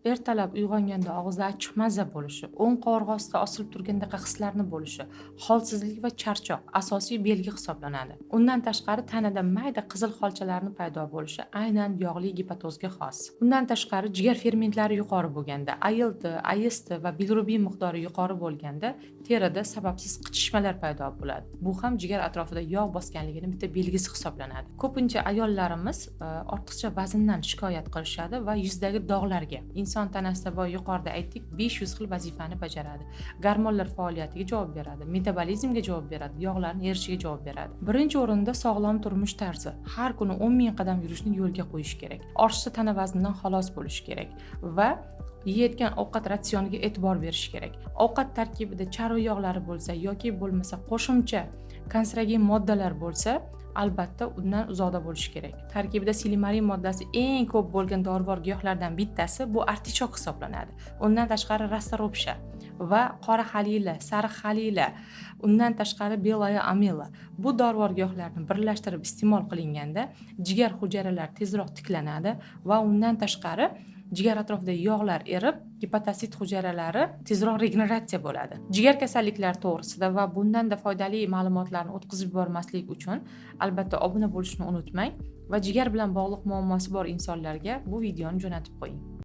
Ertalab uyg'onganda og'izda achchiq mazza bo'lishi, o'ng qovurg'a ostida osilib turgandaqa hislarni bo'lishi, holsizlik va charchoq asosiy belgi hisoblanadi. Undan tashqari, tanada mayda qizil xolchalarni paydo bo'lishi aynan yog'li gepatozga xos. Undan tashqari, jigar fermentlari yuqori bo'lganda, ALT, AST va bilirubin miqdori yuqori bo'lganda terida sababsiz qichishmalar paydo bo'ladi. Bu ham jigar atrofida yog' bosganligini bitta belgisi hisoblanadi. Ko'pincha ayollarimiz ortiqcha vazndan shikoyat qilishadi va yuzdagi dog'larga. Inson tanasida, boya yuqorida aytdik, 500 xil vazifani bajaradi. Gormonlar faoliyatiga javob beradi, metabolizmga javob beradi, yog'larni erishiga javob beradi. Birinchi o'rinda sog'lom turmush tarzi. Har kuni 10 ming qadam yurishni yo'lga qo'yish kerak. Ortiqcha tana vaznidan xalos bo'lish kerak va yeyotgan ovqat ratsioniga e'tibor berish kerak. Ovqat tarkibida charvi yog'lari bo'lsa yoki bo'lmasa qo'shimcha kanserogen moddalar bo'lsa, albatta undan uzoqda bo'lish kerak. Tarkibida silimarin moddasi eng ko'p bo'lgan dorivor giyohlardan bittasi bu artichok hisoblanadi. Undan tashqari, расторопша va qora halila, sariq halila, undan tashqari белая омела. Bu dorivor giyohlarni birlashtirib iste'mol qilinganda jigar hujayralari tezroq tiklanadi va undan tashqari jigar atrofidagi yog'lar erib, gepatosit hujayralari tezroq regeneratsiya bo'ladi. Jigar kasalliklari to'g'risida va bundanda foydali ma'lumotlarni o'tkazib yubormaslik uchun albatta obuna bo'lishni unutmang va jigar bilan bog'liq muammosi bor insonlarga bu videoni jo'natib qo'ying.